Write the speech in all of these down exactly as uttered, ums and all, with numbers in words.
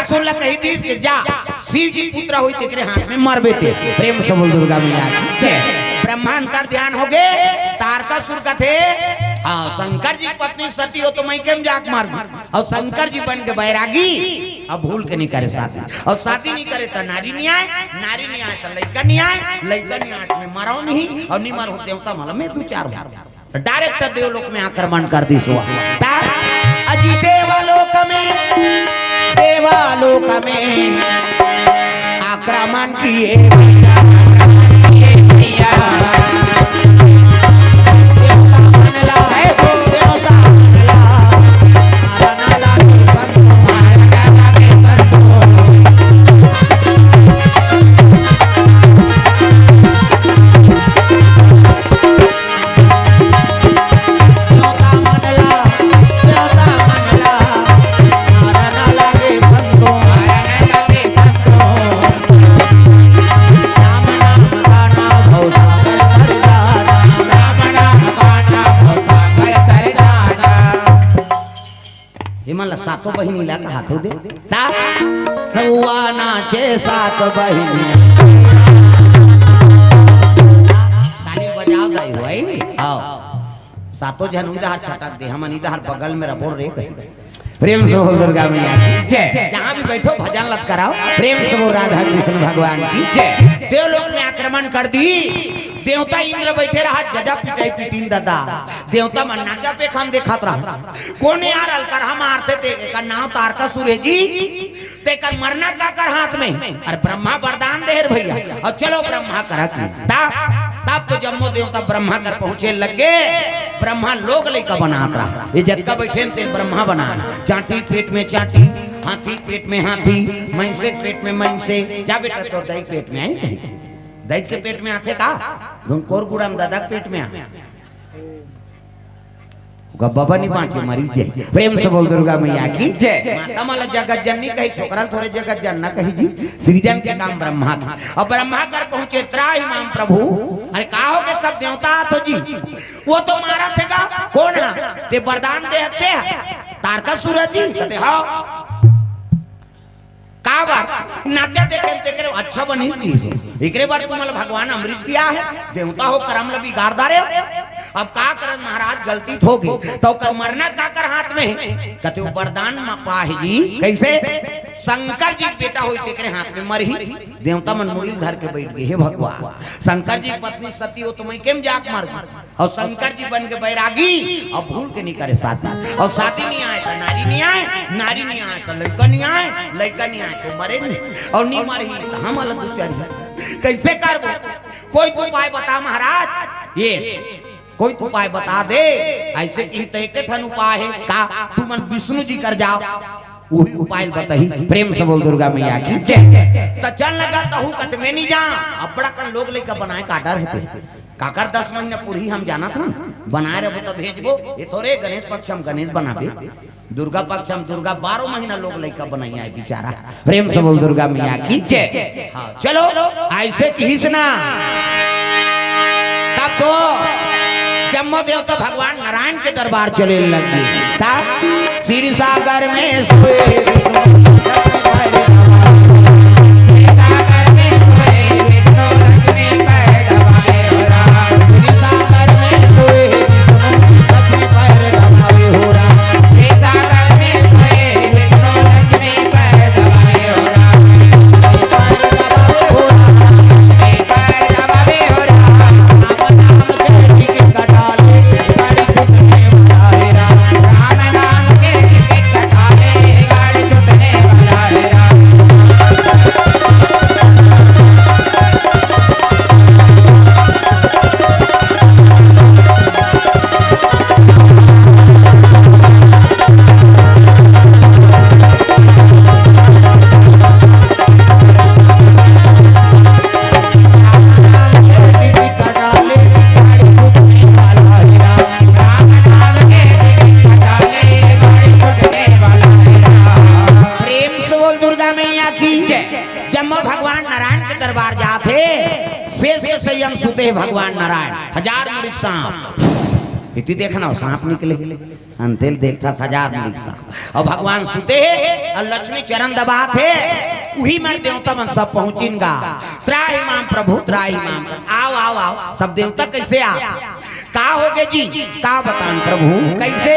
तारकासुर ला कहि दिस कि जा, शिव जी पुत्र होई तेकरे हाथ में मरबे ते। प्रेम से बोल दुर्गा मैया की जय। ब्रह्मा अंतर ध्यान होगे, तारकासुर कथे, हाँ, शंकर जी की पत्नी सती हो तो मैं केम जाके मरबे। अउ शंकर जी बन के बैरागी, अब भूल के नहीं करे शादी। अउ शादी नहीं करे त नारी नहीं आए, नारी नहीं आए त लइका नहीं आए, लइका नहीं आए त मैं मरव नहीं, अउ नहीं मरव देवता मन ला मैं दू चार बार। Direct देवलोक में आक्रमण कर दिस। अजी देवलोक में, देवलोक में आक्रमण किए भैया, आक्रमण किए भैया। देवता मन ला, देवता मन ला, मारन लागे संतो, मारन लागे संतो। एमन ला सातों बहिनी ला कहाथो दे। ता सौवा नाचे सात बहिनी। ताली बजाव दाई हो, आई? आओ। सातों झन उधर छटक दे, हमन इधर बगल में रबोर रे कही। प्रेम से बोल दुर्गा मैया की जय। जहाँ भी बैठो भजन लत कराओ। प्रेम से बोल राधा कृष्ण भगवान की जय। देवलोक में आक्रमण कर दी। देवता इंद्र बैठे रहा, गजा पिटाई पिटिन दादा। देवता मन नाचा पेखान देखत रहा। कोन यार अलकरहा मारथे ते, एकर नाव तारकासुर हे जी। तेकर मरना काकर हाथ में? अरे ब्रह्मा वरदान दे रे भैया। अउ चलो ब्रह्मा करा की। तब, तब तो जम्मो देवता ब्रह्मा कर पहुंचे लगे। ब्रह्मा लोग लइका बनात रहा। ये जतका बैठे न ते ब्रह्मा बनाए। चांटी पेट में चांटी, हाथी पेट में हाथी, मइनसे पेट में मइनसे। जा बेटा तोर दाई पेट में आई कहीं? दाई के पेट में आथे का? धुनकोर गुड़म दादा के पेट में आ। ओकर बबा नहीं बांचे, मरी जाए। प्रेम से बोल दुर्गा मैया की जय। माता मन ला जगत जननी कही, छोकरा ला थोरे जगत जनना कही जी। सृजन के काम ब्रह्मा के। अब ब्रह्मा कर पहुंचे, त्राहि माम प्रभु। अरे का हो के सब देवता आत हो जी? वो तो मारथे गा। कोन हा? ते वरदान दे हते हा। तारकासुर जी। कहते हाँ। का बात? नाचा देखे तेकरे अच्छा बनिस दिस। एकरे बर तुमन ला भगवान अमृत पिया हे, देवता हो करम ला बिगाड़ डारे। अब का करन महाराज, गलती तो होगे, तो ओकर मरना काकर हाथ में हे? कथे वो वरदान म पाहे जी, कइसे? शंकर जी के बेटा होई तेकरे हाथ में मरही। देवता मन मुड़ी धर के बैठ गे, हे भगवान, शंकर जी के पत्नी सती हो तो मैं केम जाके मरहूं? अउ शंकर जी बन के बैरागी, अउ भूल के नहीं करे शादी। अउ शादी नहीं आए त नारी नहीं आए, नारी नहीं आए त लइका नहीं आए, लइका नहीं आए त मरे नहीं, अउ नहीं मरही त हमन ला दू चार झन कइसे करबो? कोई तो उपाय बता महाराज, ये कोई तो उपाय बता दे। अइसे कही त एक ठन उपाय हे का, तुमन विष्णु जी कर जाव, उही उपाय बताही। प्रेम से बोल दुर्गा मैया की जय। त चल लगा तहू कत में नहीं जा, अब्बड़ कन लोग लइका बनाए का डर हे ते। काकर दस महीना पूरी हम जानत हन, बनाए रहबो त भेजबो। ये थोरे गणेश पक्ष हम गणेश बनाबे, दुर्गा पक्ष हम दुर्गा, बारह महीना लोग लइका बनाई आए बेचारा। प्रेम से बोल दुर्गा मैया की जय। हाँ, चलो, अइसे किहिस ना, तब तो जम्मो देवता भगवान नारायण के दरबार चले लग गे। तब क्षीर सागर में सोए विष्णु, लक्ष्मी पैर दबावे। क्षीर सागर में सोए विष्णु, लक्ष्मी पैर दबावे हो राम। क्षीर सागर में सोए विष्णु, लक्ष्मी पैर दबावे हो राम। क्षीर सागर में सोए विष्णु, लक्ष्मी पैर दबावे हो राम। पैर दबावे हो राम। पैर दबावे हो राम। राम नाम के टिकट कटा ले, गाड़ी छूटने वाला है राम। राम नाम के टिकट कटा ले, गाड़ी छूटने वाला है राम। प्रेम से बोल दुर्गा मैया की जय। जम्मो भगवान नारायण के दरबार जात हे, शेष के संयम सुते हे भगवान नारायण, हजार मुड़ी के सांप। इति देखना हो, सांप निकले। अंतेल देखता हजार मिलिक सांप। अउ भगवान सुते हे अउ लक्ष्मी चरण दबात हे। उही मेर देवता मन सब पहुंचिन गा। त्राहि माम प्रभु, त्राहि माम। आओ, आओ, आओ। सब देवता कैसे आ? का होगे जी? का बतान प्रभु? कैसे?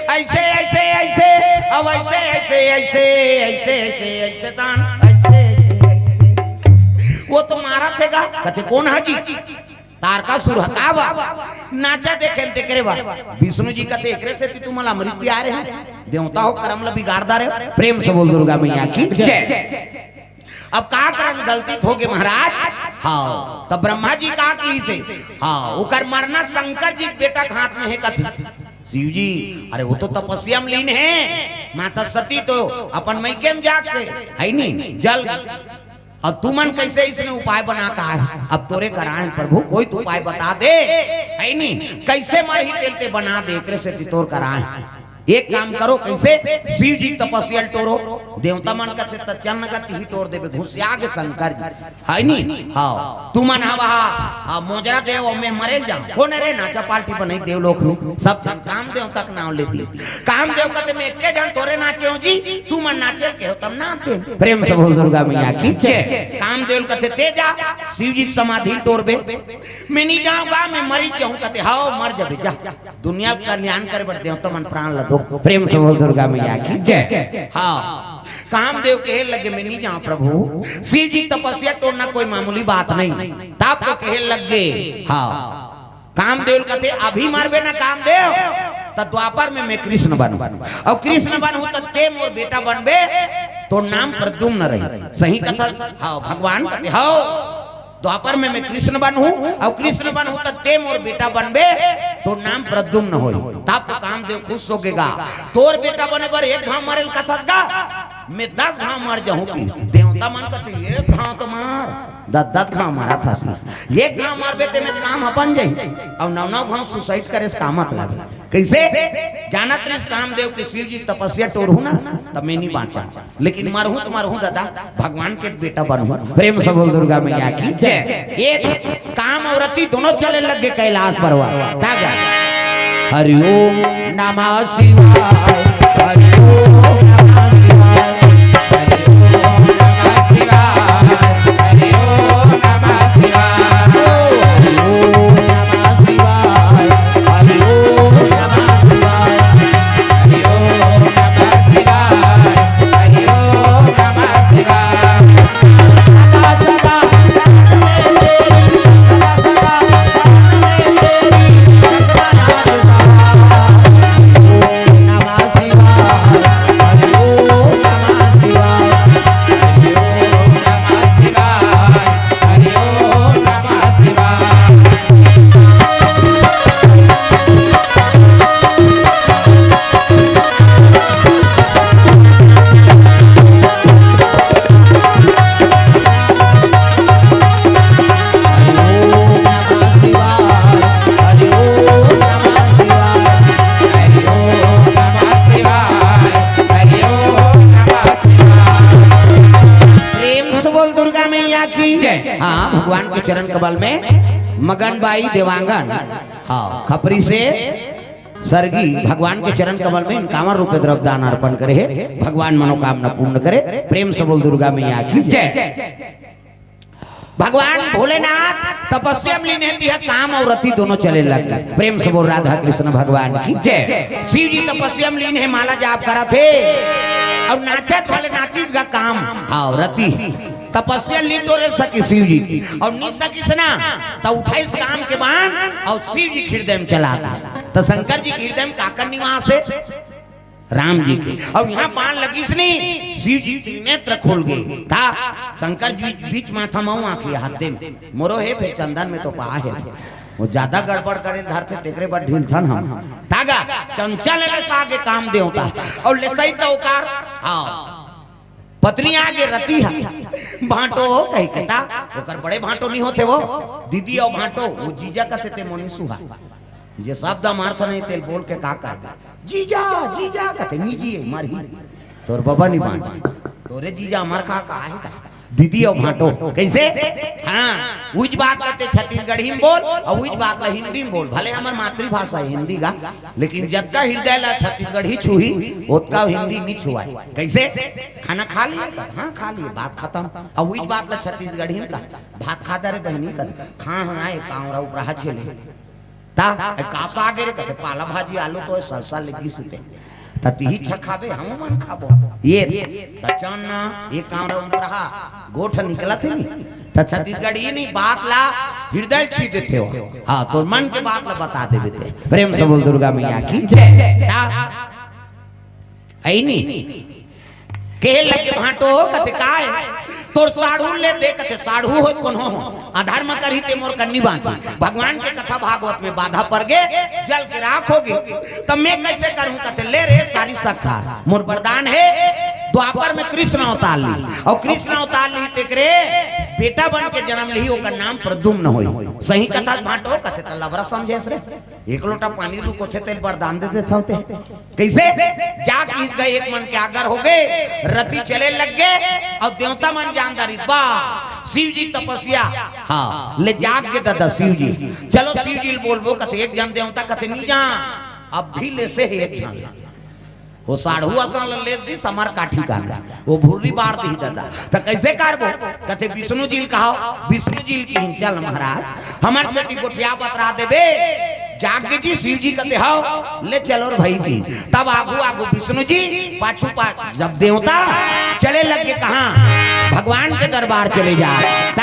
ऐसे, ऐसे, ऐसे, अब ऐसे, ऐसे, ऐसे, ऐसे, ऐसे, ऐसे तान, ऐसे, ऐसे, ऐसे। वो तो मारत हे गा। कथे, "कोन हा जी?" तारकासुर ह का बा? नाचा देखे तेकरे बा। विष्णु जी कथे, "एकरे सेती तुमन ला अमृत पिया रहे हैं। देवता हो, करम ला बिगाड़ डारे।" प्रेम से बोल दुर्गा मैया की जय। अब का करन, गलती त होगे महाराज। हाँ, तब ब्रह्मा जी का किहिसे? हाँ, ओकर मरना शंकर जी के बेटा के हाथ में हे कथे। शिव जी, अरे वो तो तपस्या में लीन हे, माता सती तो अपन मइके में जाके, हे नी, जल। अब तुमन कैसे इसने उपाय बना का है? अब तोरे करा हे प्रभु, कोई तो उपाय बता दे, हे नी? कैसे मरही तेला ते बना दे, एकरे सेती तोर करा हे। एक काम करो, कैसे? शिव जी तपस्या ल टोरो। देवता मन कथे, "त चल न गा, तिही टोर देबे, घुसिया गे शंकर जी।" हे नी? हाँ, तुमन हवा, हाँ, मोजरा देव, मैं मरे जाऊं। कोन रे नाचा पार्टी बनाई देव लोक में? सब झन कामदेव तक नाम लेती। कामदेव कथे, "मैं एके झन थोरे नाचे हो जी, तुमन नाचे के हो तब नाच दे।" प्रेम से बोल दुर्गा मैया की जय। कामदेव कथे, "ते जा, शिव जी के समाधि ल टोरबे।" "मैं नी जाऊं गा, मैं मरी जाऊं।" कथे, "हाव, मर जाबे, जा।" दुनिया के कल्याण करे बर देवता मन प्राण ल दो। प्रेम से बोल दुर्गा मैया की जय। हाँ, कामदेव कहे लगे, "मैं नी जाऊं प्रभु, शिव जी तपस्या टोरना कोई मामूली बात नहीं।" तब तो कहे लगे, हाँ, कामदेव कथे, "अभी मरबे ना कामदेव, त द्वापर में मैं कृष्ण बनहूं, अउ कृष्ण बनहूं त ते मोर बेटा बनबे, तोर नाम प्रद्युम्न रही।" सही कथा, हाँ, भगवान कथे, हाँ, द्वापर में मैं कृष्ण बनहूं, अउ कृष्ण बनहूं त ते मोर बेटा बनबे, तोर नाम प्रद्युम्न होही। तब तो कामदेव खुश होगे गा, "तोर बेटा बने बर एक घांव मरे ल कथस गा, मैं दस घांव मर जाहूं।" कि देवता मन कथे, "एक घांव तो मार, दस दस घांव मरत हस ना, एक घांव मरबे ते में काम ह बन जाही, अउ नौ नौ घांव suicide करे से का मतलब हे?" कैसे? जानत रहिस कामदेव के शिव जी तपस्या टोरहूं ना, त मैं नी बांचा। लेकिन मरहूं त मरहूं दादा, भगवान के बेटा बनहूं। प्रेम से बोल दुर्गा मैया की जय। ये काम अउ रति दोनों चले लग गे कैलाश पर्वत। तागा। हरि ओम नमः शिवाय, हरि ओम नमः शिवाय, हरि ओम नमः शिवाय, हरि ओम नमः शिवाय, हरि ओम नमः शिवाय, हरि ओम नमः शिवाय, हरि ओम नमः शिवाय, हरि ओम नमः शिवाय। प्रेम से बोल दुर्गा मैया की जय। हाँ, भगवान के चरण कमल में मगन बाई देवांगन, हाँ, खपरी से सरगी भगवान के चरण कमल में इनकावन रुपये द्रव्य दान अर्पण करे हे, भगवान मनोकामना पूर्ण करे। प्रेम से बोल दुर्गा मैया की जय। भगवान भोलेनाथ तपस्या में लीन हे, तिहा काम अउ रति दोनों चले लग गे। प्रेम से बोल राधा कृष्ण भगवान की जय। शिव जी तपस्या में लीन हे, माला जाप करत हे अउ नाचत वाले नाचित गा काम, हाँ, रति तपस्या ली टोरे सके शिव जी की, अउ नी सकिस ना, त उठाइस काम के बाण अउ शिव जी के हृदय में चला दिस। त शंकर जी के हृदय में काकर निवास हे? राम जी के। अउ इहां बाण लगिस नी, शिव जी के नेत्र खुल गे। त शंकर जी बीच माथा म आंखी हाथ दे, मोरो हे फेर चंदन में तो पहा हे। वो ज्यादा गड़बड़ करे धरथे, तेकरे बर ढीलथन हम। तागा, चंचल ले सागे काम देवता। अउ ले सही त ओकर, हाँ। पत्नी आगे रति ह, भांटो हो कहि के ता, ओकर बड़े भांटो नी होथे वो, दीदी अउ भांटो, वो जीजा कथे ते मोनी सुहा। जे शब्द मारत नहीं तेल बोल के का कर दे? जीजा, जीजा कथे, "नी जी, मरही। तोर बबा नी बांची। तोरे जीजा अमर का, का हे का?" दीदी अउ भांटो कइसे? हाँ, उइच बात ला ते छत्तीसगढ़ी में बोल अउ उइच बात ला हिंदी में बोल। भले हमर मातृभाषा हे हिंदी गा, लेकिन जतका हिरदय ला छत्तीसगढ़ी छूही, ओतका हिंदी नी छुवाय। कइसे? खाना खा लिए? हाँ, खा लिए, बात खतम। अउ उइच बात ला छत्तीसगढ़ी में का, भात खा दे रे बहिनी, कथे, खा हाँ, ए कांवरा उपराहा छेले। त ए का साग ए रे? कथे, पाला भाजी, आलू तो सरसा लगिस ते। त तिही छखाबे, हमू मन खाबो। ए, त चल ना, ए कांवरा उपराहा, गोठ निकलत हे नी। त छत्तीसगढ़ी नी, बात ला हिरदय छू देथे हो। हाँ, तोर मन के बात ला बता देबे ते। प्रेम से बोल दुर्गा मैया की जय। त अइनी। कहे लगे भांटो, कथे काय? तोर साढ़ू ले दे, कथे साढ़ू हो कोनो हो, अधर्म करही ते मोर कन्नी बांची। भगवान के कथा भागवत में बाधा पड़ गे, जल के राख हो गे, त मैं कइसे करहूं? कथे ले रे सारी सखा, मोर वरदान हे, द्वापर में कृष्ण अवतार ली, अउ कृष्ण अवतार ली तेकरे बेटा बन के जन्म लिही, ओकर नाम प्रद्युम्न होई। सही कथा भांटो, कथे त लबरा समझेस रे। एक लोटा पानी रुकोथे तेल वरदान दे देथव ते। कइसे? जाग गीत गए, एक मन के आगर हो गे, रति चले लग गे, अउ देवता मन जान डारिस बा शिव जी तपस्या। हाँ, ले जाग गे दादा शिव जी। चलो शिव जी ल बोलबो, कथे एक झन देवता, कथे नी जा, अब भी ले से हे एक झन। ओ साढ़ू असन ल ले दी समर काठी का, ओ भुर्री बार दी दादा। त कइसे करबो? कथे विष्णु जी ल कहाव, विष्णु जी ल किहिन चल महाराज, हमर सेती गोठिया बतरा देबे, जाग गे जी शिव जी कथे हव, ले चलो रे भई की। तब आगू आगू विष्णु जी, पाछू पाछ जब देवता चले लग गे कहाँ? भगवान के दरबार चले जा। त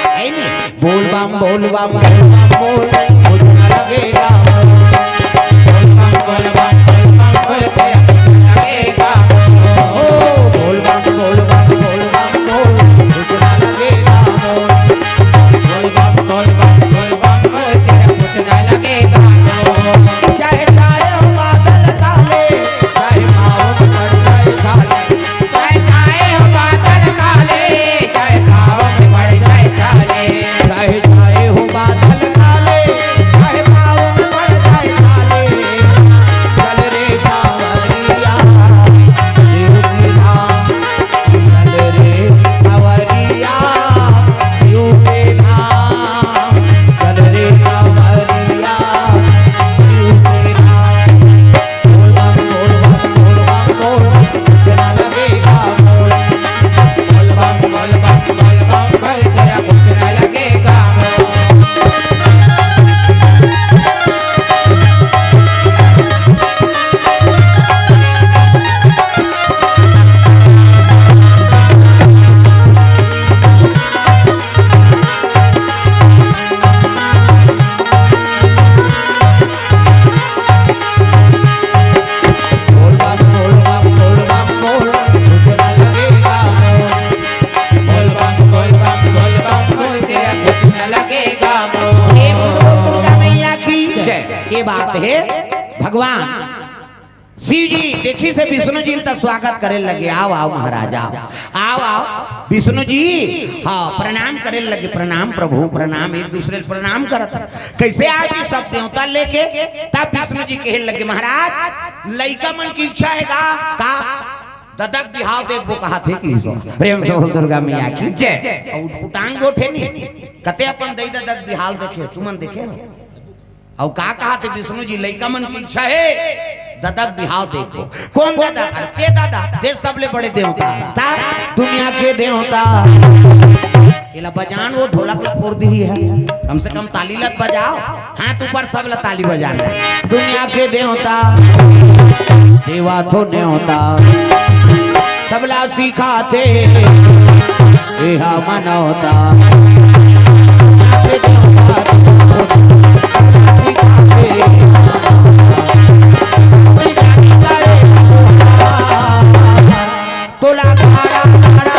अइनी, बोल बम, बोल बम, बोल बम, बोल, कुछ न लगेगा। बोल बम, बोल बम, बोल बम, बोल, तेरा कुछ न लगेगा। ओ, बोल बम, बोल बम, बोल बम, बोल, कुछ न लगेगा। बोल बम, बोल बम, बोल बम, बोल, तेरा कुछ न लगेगा। चाहे छाए हो बादल काले, चाहे पाँव में पड़ जाए छाले। चाहे छाए हो बादल काले, चाहे पाँव में पड़ जाए छाले। चाहे छाए हो बादल काले, चाहे पाँव में पड़ जाए छाले। चल रे कांवरिया, शिव के धाम। चल रे कांवरिया, शिव के धाम। चल रे कांवरिया, शिव के धाम। बोल बम, बोल बम, बोल बम, बोल, कुछ ना लगेगा मोल। बोल बम, बोल बम, बोल बम, बोल, तेरा कुछ ना लगेगा मोल। बोल बम, बोल बम, बोल बम, बोल, कुछ न लगेगा मोल। बोल बम, बोल बम, बोल बम, बोल, तेरा कुछ न लगेगा मोल। हे बोलो दुर्गा मैया की जय। ये बात हे भगवान शिव जी देखिस हे विष्णु जी ल त स्वागत करे लगे, "आओ, आओ महाराज, आओ, आओ, आओ विष्णु जी।" हाँ, प्रणाम करे लगे, "प्रणाम प्रभु, प्रणाम।" एक दूसरे ल प्रणाम करत हे। कइसे आय जी सब देवता लेके? तब विष्णु जी कहे लगे, "महाराज, लइका मन के इच्छा हे का?" "का?" "ददा के बिहाव देखबो," कहाथे कि सो। प्रेम से बोल दुर्गा मैया की जय। अउ उटांग गोठे नी, कते अपन दई ददा के बिहाव देखे, तुमन देखे हो? अउ का कहाथे विष्णु जी, लइका मन के इच्छा हे, ददा के बिहाव देखबो। कोन ददा? अरे ते ददा, ते सबले बड़े देवता, ता दुनिया के देवता। एला बजान, वो ढोलक ला फोड़ दिही हे, कम से कम ताली ला बजाव, हाथ ऊपर, सब ला ताली बजाना हे। दुनिया के देवता, देवा तो नेवता, सबला सिखाथे, एहा मनौता। तोला खड़ा, खड़ा,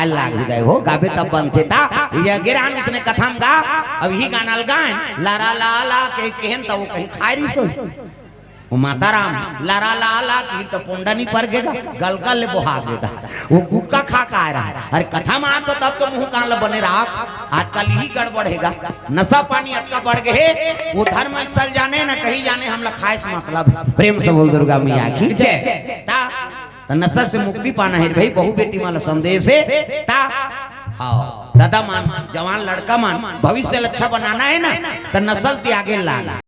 लाग ही गए हो, गाबे तब बनथे ता। ये गिरान उसने कथम गा, अब ही गाना लगाए, लारा ला ला के कहन त वो कहीं खाए रही सो। वो माता राम, लारा ला ला की तो पोंडा नहीं पर गेगा, गलगल ले बोहा गेगा। वो गुक्का खा का आ रहा है। अरे कथा मार तो तब तो मुंह कान ल बने रहा। आजकल यही गड़बड़ हेगा। नशा पानी अतका बढ़ गए हे, वो धर्म स्थल जाने ना कहीं जाने, हमला खाए से मतलब। प्रेम से बोल दुर्गा मैया की जय। ता, त नशा से मुक्ति पाना है भाई, बहू बेटी माला संदेश है। ता, हाँ, दादा मान, जवान लड़का मान, भविष्य ल अच्छा बनाना है ना, त नशा ल त्यागे लाग।